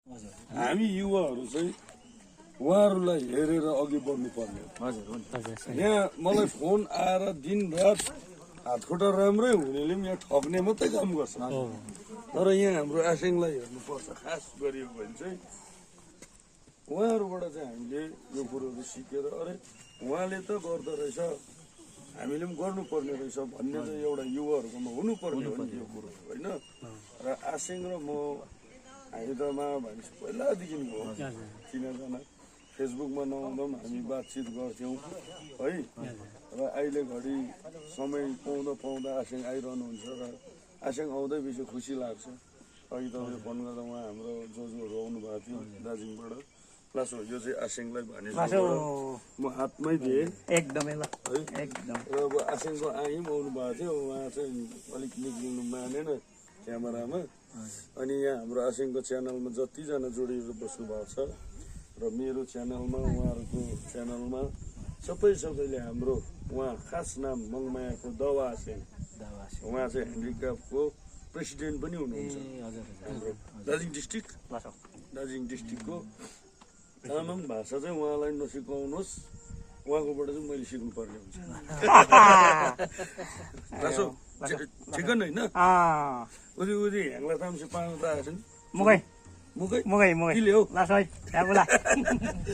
हामी युवाहरू चाहिँ उहाँहरूलाई हेरेर अघि बढ्नु पर्ने यहाँ मलाई फोन आएर दिनरात हातखुट्टा राम्रै हुनेले पनि यहाँ ठग्ने मात्रै काम गर्छ तर यहाँ हाम्रो आसिङलाई हेर्नुपर्छ खास गरियो भने चाहिँ उहाँहरूबाट चाहिँ हामीले यो कुरोहरू सिकेर अरे उहाँले त गर्दो रहेछ हामीले पनि गर्नुपर्ने रहेछ भन्ने चाहिँ एउटा युवाहरूकोमा हुनुपर्ने हो नि यो कुरो होइन र आसिङ र म हामी त मा भनेपछि पहिलादेखिको हो चिनाजाना फेसबुकमा नआउँदा पनि हामी बातचित गर्थ्यौँ है र अहिले घडी समय पाउँदा आसिङ आइरहनुहुन्छ र आसिङ आउँदै पछि खुसी लाग्छ अघि तपाईँले फोन गर्दा उहाँ हाम्रो जोजोहरू आउनुभएको थियो दार्जिलिङबाट प्लस हो यो चाहिँ आसिङलाई भने म हातमै दिएँ एकदमै ल है एकदम र अब आसिङको आइ पनि आउनु भएको थियो उहाँ चाहिँ अलिक निक्लिनु मानेन क्यामेरामा अनि यहाँ हाम्रो आसिङको च्यानलमा जतिजना जोडिएर बस्नु भएको छ र मेरो च्यानलमा उहाँहरूको च्यानलमा सबैले हाम्रो उहाँ खास नाम मङमायाको दवा आसिङ उहाँ चाहिँ ह्यान्डिक्यापको प्रेसिडेन्ट पनि हुनुहुन्छ हाम्रो दार्जिलिङ डिस्ट्रिक्टको तामाङ भाषा चाहिँ उहाँलाई नसिकाउनुहोस् उहाँकोबाट चाहिँ मैले सिक्नुपर्ने हुन्छ ठिक होइन उदी ह्याङ्ला तामसी पाउनु त आएछन् मुगै मुगै मुगै मुगै के ल्याऊ ला सही